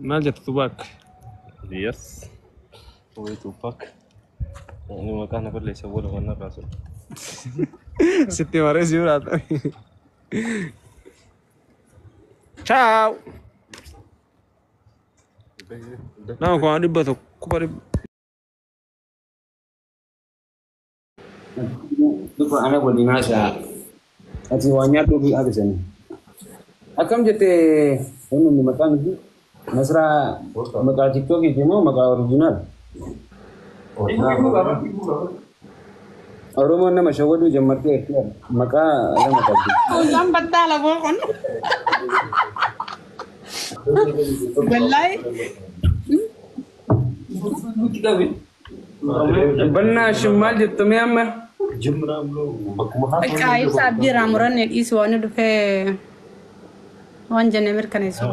Maal jetta Tubaak? Yes. Way Tupac. Inni maqaa na balleessa booda waan narraa sun. Sitti maree si biraata. Ciao. Nama 100,000 dhibba. Dhufa ana waliin haasa'a. Ati waan nyaadhu fi haasa'ani. Akkam jettee inni maqaan isii Nasraa maqaa tiktookiiti moo maqaa oriijinaal? Oromoon nama shawwaduu jammartee jirti maqaa lama qabdi. Waan battaala boo kun. Wallahi. Bannaa shin maal jettu mee amma? Bakka ibsa abdii irraa muranne dhiisu waan dhufee waan jenne mirkaneessu.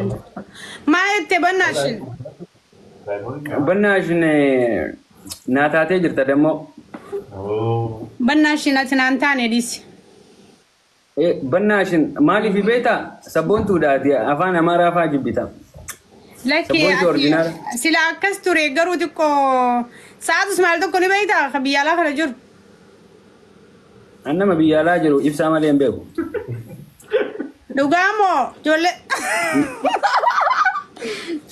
Maa jette bannaa shin? Bannaa shin naa taatee jirta dammoo. Bannaa shin ati naan taane dhiisi. Bannaa shin maaliif beektaa? Sabboontuudhaati afaan Amaaraa fa'aa jibbita. Lakki sila akkas ture garuu xiqqoo sa'aatus maal tokko ni beektaa ka biyya alaa kana jiru. An nama biyya alaa jiru ibsaa malee hin beeku. Dhugaa moo ijoollee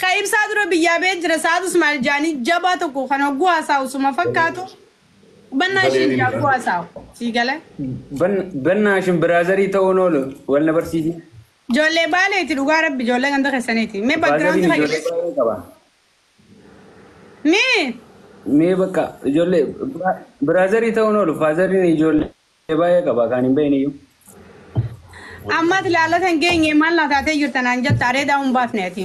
ka ibsaa dura biyyaa bee jira sa'aatus maal jaanii jabaa tokko kan hogguu haasa'u suma fakkaatu. Bannaa ishiin jagguu haasa'u sii galee. Bannaa shin biraazarii ta'uun oolu wal na barsiisi. Ijoollee baaleeti dhugaa rabbi ijoollee ganda keessaniiti. Mee Faazariin background ijoollee baay'ee qaba. Mee Mee bakka ijoollee biraazarii ta'uun oolu faazariin ijoollee baay'ee qaba kan hin beekne iyyuu. Ammas ilaalata hin geenye maal naa taatee jirta naan jetta areedaa hin baafne ati.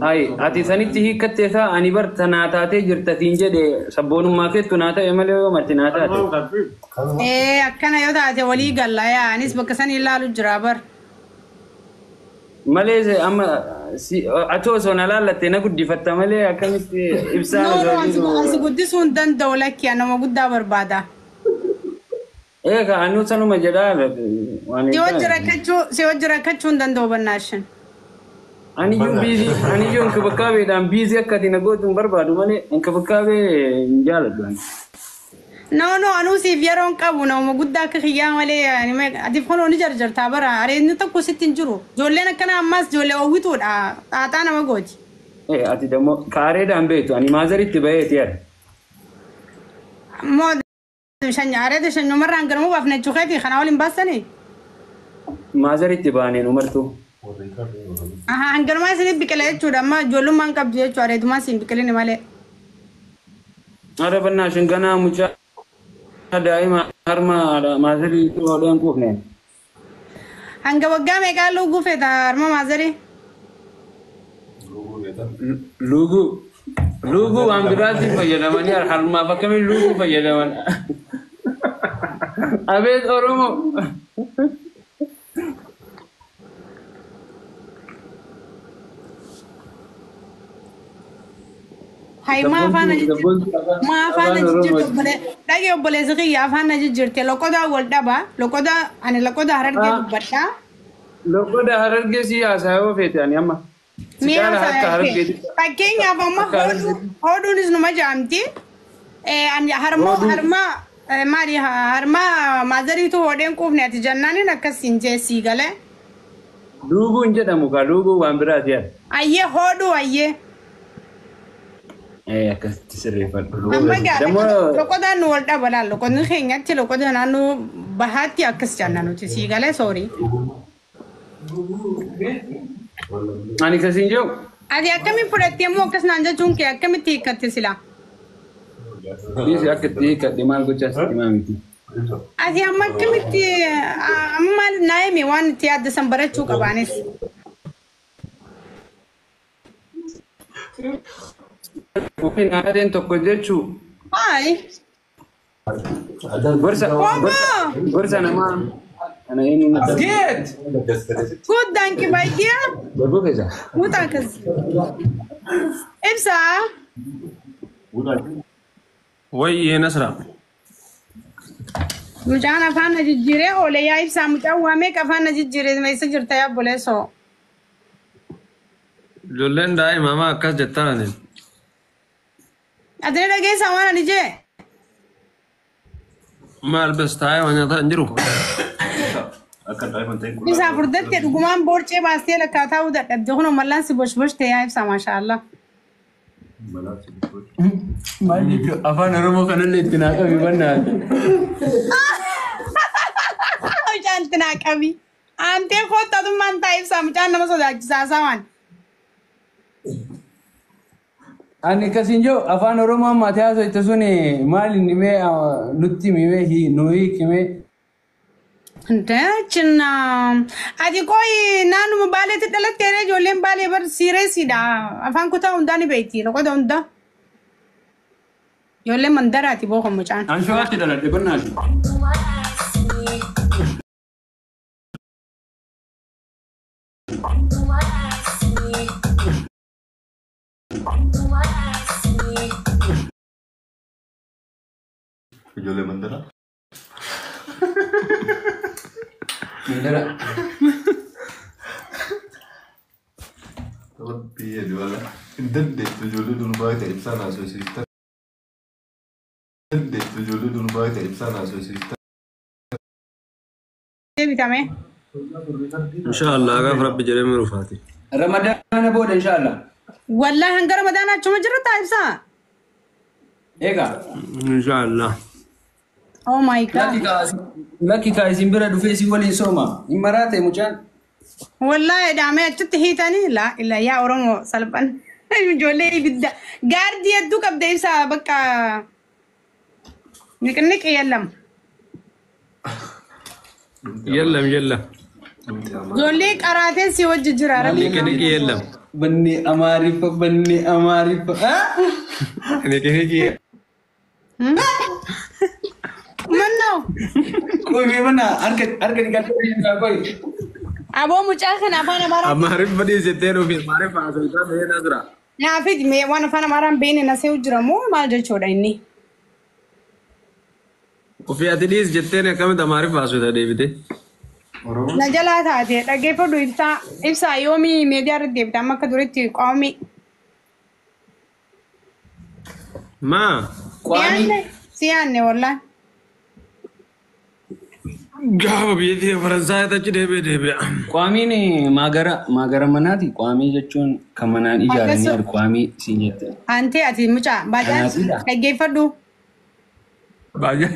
Ayi ati sanitti hiikkattee isaa ani bar naa taatee jirta siin jedhe sabboonummaa keettu naa ta'e malee yoo matti naa taate. Ee akkana yoo taate walii galla yaa anis bakka san ilaalu jira bar. Malee amma ati osoo na laallatte na guddifatta malee akkamitti ibsaan No osoo no jiru. ansi guddisuu hin danda'u lakki nama guddaa barbaada. Ee ka anuu sanuma jedhaa waan Si hin wajji taane. rakkachuu si wajji rakkachuu hin danda'u bannaashin. Aniyyuu biizii aniyyuu inkibikaabeedhaan biizii akka ati na gootu hin barbaadu malee inkibikaabee hin jaaladhu ani. No no anuu siif yeroo hin qabu nama guddaa akka kiyyaa malee ati kunoo ni jarjartaa bara areedni tokko sitti hin jiru. Ijoolleen akkana ammas ijoollee oowwituudha xaaxaa nama gooti. Ee ati dammoo kaareedhaan beektu ani maazaritti baheeti yaada. Moo areeda shanyumarraan garmuu baafne jechuu keeti kanaa waliin baastanii? Maazaritti baaneen umartuu. Aha hanganumaa isinif biqila jechuudha amma ijoollummaan qabdu jechuudha areedumaa isin biqilini malee. Haadha bannaa shinganaa mucaa daa'ima harma maazarii hodheen quufne. Hanga waggaa meeqaa luuguu feeta harma maazarii? Luuguu. Luuguu waan biraatti fayyadamanii harmaaf akkamiin luuguu fayyadaman? Abeet Oromoo. Hai maa afaan na jijjiirte maa afaan na jijjiirte obbolee dhagee obboleessi kiyya afaan na jijjiirte loqodaa wal dhaba loqodaa ani loqoda harargee dubbadha. Loqoda harargee si haasaa yoo feete ani amma. Si Mi'a caala akka harargeetti. fakkeenyaaf amma hodhuunis numa jaamti. Ani harmoo harma maali harma maazariitu hodheen quufne ati jennaanin akkas hin jeessii galee. Luuguu hin jedhamu kaa luuguu waan biraati yaada. Ayyee hodhuu ayyee. Akkasitti sirreeffadhu. Amma gaa loqodaan nu wal dhaba laal loqodni keenyatti loqoda naannoo bahaatti akkas jenna nuti sii galee soorii. Ani kasiin jiru. Ati akkamiin fudhattee immoo akkas naan jechuun kee akkamitti hiikkatte sila? Dhiisi akka itti hiikkadhe maal gochaa sitti himaa miti. Ati amma akkamitti amma maal naa himi waan itti yaadde san barachuu qabaanis. Uffi naateen tokko jechuu Hayi. gorsa gorsa namaa ana eenyu na Asgeet! Gut, danke bei dir. Darbu keessa. Gut, danke. Ibsa. Wayyee Nasra. Mucaan afaan na jijjiiree oole yaa ibsaa mucaan waa meeqa afaan na jijjiiree meessa jirta yaa obboleessoo. Ijoolleen daa'ima maa akkas jettaan ani. Ati ni dhageessaa waan ani jee? Maal bes taa'ee waan nyaataa hin jiru. Akka daa'ima ta'e qullaa. Ibsaa furdatte dhugumaan boorcee baastee lakkaa taa'uu dadhabde kunoo mallaan si bosh bosh ta'e yaa ibsaa maashaallah. Maal jechuun afaan Oromoo kanallee itti naa qabi bannaati. Mucaan itti naa qabi. Aantee koottatummaan ta'a ibsaa mucaan nama sodaachisaa sawaan. Ani akkasiin jiru afaan Oromoo amma ati haasofte sun maal inni mee nutti himee nu hiikimee. Dachina. Ati qoyi naannuma baaleetti dhalatteeree ijoolleen baalee bar siireesiidha. Afaan kutaa hundaa ni beekti. Loqoda hundaa. Ijoolleen mandaraati booka mucaan. An shawaatti dhaladhe bannaati. Ijoollee mandaraa. Mandara. Rabbii jedhi wala. Hin dandeettu ijoollee durbaa ta'e ibsaan haasofsiista. Dandeettu ijoollee durbaa ta'e ibsaan haasofsiista. Bitame. Inshaallah gaafa rabbi jedhee miruufaati. Ramadaana booda inshaallah. Wallahi hanga ramadaana achuma jirra taa ibsaa. Egaa. Inshaallah. Oh my God. Lakki kaa isin bira dhufee isin waliin sooma. Hin maraate mucaan. Wallahi dhaamee achitti hiitanii laa ila yaa Oromoo salphan. Ijoollee ibidda. Gaardii hedduu qabda ibsaa bakka niqniqi yellam. Yellam yellam. Ijoollee qaraateen si wajji jira rabbi. Niqi niqi yellam. Banni Amaariffa banni Amaariffa. Niqi niqi. Mannoo. Qoy mee mana harka harka dhiqatee qoy. Aboo mucaa kana afaan Amaaraa. Amaariffa dhiisettee dhufi Amaariffa haasoftaa ba'ee Nasra. Naafit mee waan afaan Amaaraan beekne na se'u jira moo maal jechuudha inni? Ofii ati dhiis jetteen akkamitti Amaariffa haasofta deebite? Na jalaa taate dhaggeeffadhu ibsaa ibsaa yoomii miidiyaa irratti deebite amma akka duritti qaamii. Maa? Qaamii. Siyaanne wallaan. Gaafa biyya Faransaay achi deebi'ee deebi'a. Qaamiin maagara maagara manaati. Qaamii jechuun kan manaan ijaaranii jiru qaamii siin jette. Antee ati mucaa baajaa Kanaafidha. dhaggeeffadhu. Baay'ee.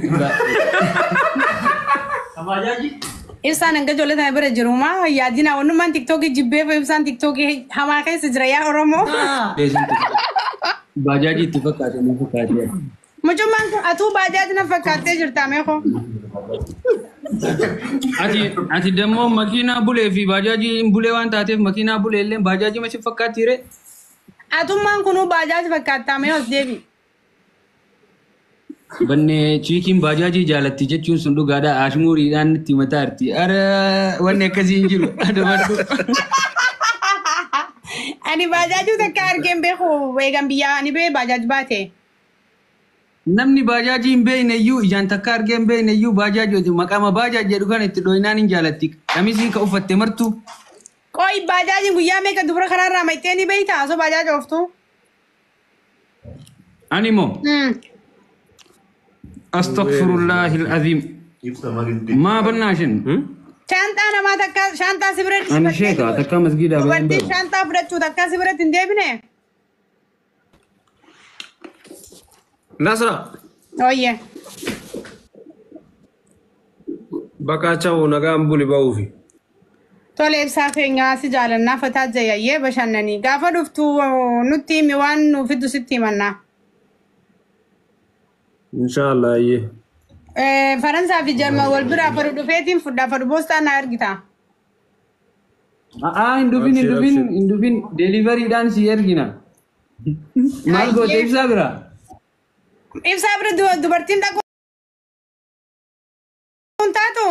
Ibsaan hanga ijoollee tana bira jiru maa yaadina wannummaan tiktookii jibbeef ibsaan tiktookii hamaa keessa jira yaa Oromoo. Baajaajii itti fakkaate ni fakkaate. Mucummaan kun atuu baajaaji na fakkaattee jirta meekoo. Ati ati dammoo makiinaa bulee fi baajaajii bulee waan taateef makiinaa bulee illee baajaajii ma si fakkaatti ree? Atummaan kunuu baajaaji fakkaattaa mee os deebi. Banne chiikiin baajaajii jaalatti jechuun sun dhugaadha. Ashmuuriidhaan itti mataa jirti. Ara wanni akkasii hin jiru. Adabadhu. Ani baajaajii takka argeen beeku eegan biyyaa ani bee baajaaj baate. Namni baajaajii hin beekne iyyuu ijaan takka argee hin beekne iyyuu baajaajii maqaama baajaaj jedhu kan itti dhooynaan hin jaalatti. Qamisii ka uffatte martu. Qoy baajaajiin guyyaa meeqa dubara karaarraa maqxee ni beektaa osoo baajaaj ooftu. Ani moo astaghfirullahi alazim. Ibsa maal Maa bannaashin. Shaanxaa namaa takka shaanxaa si biratti. Ani sheeka takka masgiidaa baheen Dubartiin beeku. shaanxaa fudhachuu takka si biratti hin deebine. Nasra. Ooyye. Bakka chawu nagaan buli ba'uufi. Tole ibsaa keenyaa si jaalannaa fataa jayayyee bashannanii gaafa dhuftu nutti himi waan nu fiddu sitti himannaa. Inshaallah iyyee. Faransaa fi Jarman wal biraa fadhu dhufeetiin fudhaa fadhu boostaa naa ergita. Aa hin dhufin hin dhufin hin dhufin deeliveriidhaan si ergina. Maal goote ibsaa bira? Ibsaa bira dubartiin dhaquu hin taatu.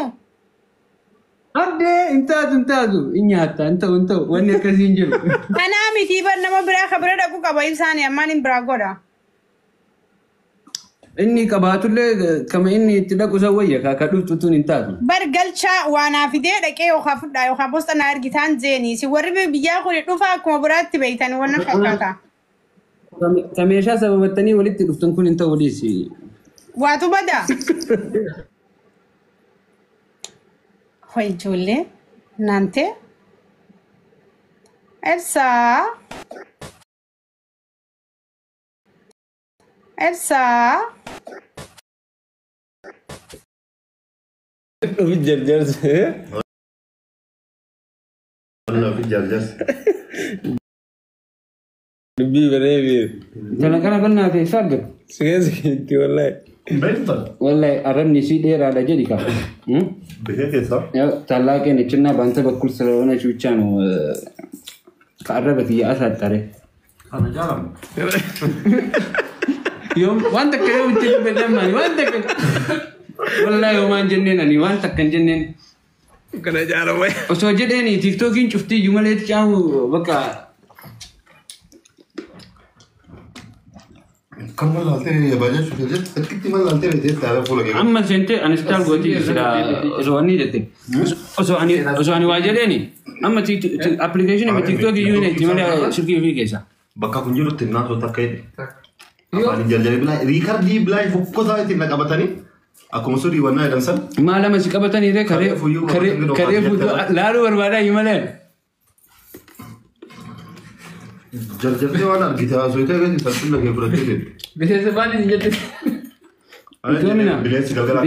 Ardee hin taatu hin taatu hin nyaatta hin ta'u hin ta'u wanni akkasii hin jiru. Kanaa miti bar nama biraa ka bira dhaquu qaba ibsaan ammaan hin biraa godha. Inni qabaatullee kama inni itti dhaqu isa wayya ka dhuftu tun hin taatu. Bar galcha waa naa fidee dhaqee yookaan fudhaa yookaan posta naa ergitaan jeeni. Si warri biyyaa kun dhufa akkuma biraatti beeytan waan fakkaata. Ta meeshaa sababattanii walitti dhuftan kun hin ta'u dhiisi. Waatu bada. Hoi ijoollee naantee. Ibsaa. Ibsaa. Ofi jarjarse. Ofi jarjarse. Dubbii baree beeku. Jala kana bannaa keessaa argatu. Si keessa keetti wallahi. Beekta. Wallahi arrabni isii dheeraadha jedhi ka. Biyya keessa. ታላቅ ነችና በአንተ በኩል ስለሆነች ብቻ ነው ከአረበት እያሳጠረ waan takka yoo bitte dubbatamaan waan takka wallahi homaan jenneen ani waan takka hin jenneen Kana jaalawaa. osoo jedheeni tiiktookiin cuftii iyyuu malee caamu bakka Kan mallaaltee baajaa cuftee jirti. Akkitti mallaaltee beektee taa'ee fuula kee. amma seentee anistaal gootii sila osoo wanni jette osoo ani waa jedheeni amma appilikeeshinii tiiktookii iyyuu itti malee silkii ofii keessa. Bakka kun jirutti naasoo takka jedhe. Afaan jarjaree bilaa riikardii bilaa fokkotaa ittiin na qabatanii akkuma surii wannaa jedhan san. Maal lama si qabatanii ree karee karee fuutuu laaluu barbaadaa iyyuu malee. Jarjartee waan argite haasoo ta'e agarsiisa salphina kee fudhattee deemte. Bineensa baala hin jette. Bineensi galgala.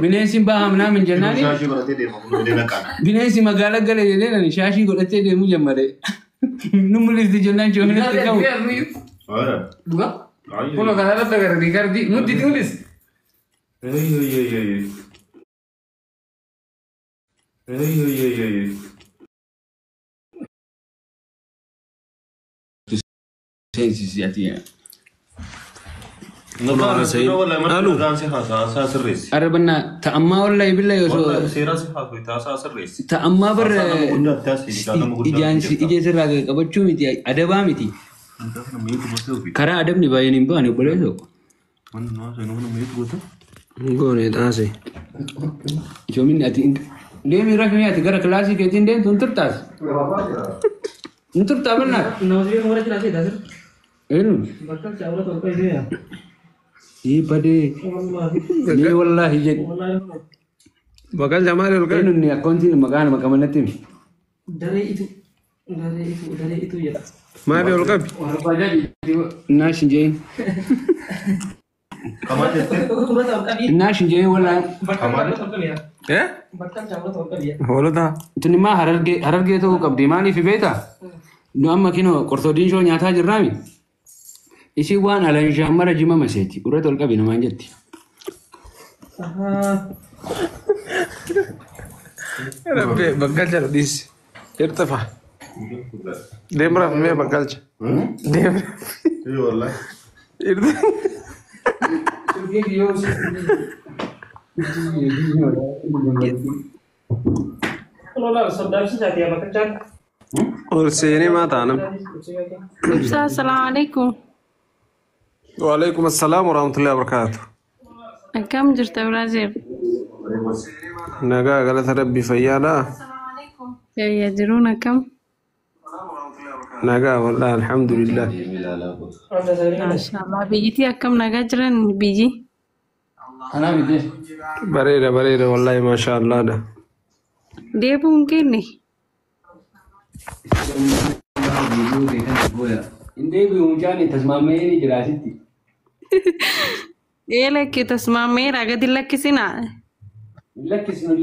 Bineensi bahamnaa min jennaani. Shaashii godhatee deema kun illee naqaan. Bineensi magaalaa gala jedhee nani shaashii godhatee deemuu jammare. Nu mul'ifti jennaan joominatti qabu. Dhugaa? Kun kanarratti agarra riikardii nutti itti mul'is. Seensisi ati. Arabannaa ta'ammaa wallahi billahi osoo ta'ammaa barra ijaan ija sirraa qabachuu miti adabaa miti. Karaa adabni baay'een hin baane obboleessoo. Goone xaase. Joominni ati deemii rafii ati gara kilaasii keetiin deemtu hin turtaas. Hin turtaa bannaa. Eenyu? Ii badee. Mee wallaahi jedhi. Bakal jamaal ol qabe. Eenyu inni akkaawuntiin maqaan maqaa manatti himi. Maali ol qabe? Naash hin jeeyin. Naash hin jeeyin wallaahi. Eh? Hoolota. Tuni maa harargee ta'uu qabdi maaliif beektaa? Nu amma kinoo qortoodiin shoo nyaataa jirraami. Isiin waan alanshaan mara jima maseeti. Urata ol qabi namaan jetti. Rabbi bakkalcha dhiisi. Irtafa. Deemraaf mee bakkalcha. Deemraaf. Irtafa. Ol seenee maa taanam? Ibsa, assalamu alaikum. Waalaikum assalaam warahmatullahi wabarakatuh. Akkam jirta Biraazil? Nagaa galata rabbi fayyaadhaa. Fayyaa jiruun akkam? Nagaa wallahi alhamdulillah. Maashaallah biyyittii akkam nagaa jiran biyyi? Anaa miti. Bareeda bareeda wallahi maashaallah dha. Deebi'uu hin kenne? Hin deebi'u mucaan tasmaamee ni jira asitti. Ee lakki tasmaameera gadi lakkisinaa. Lakkisnu.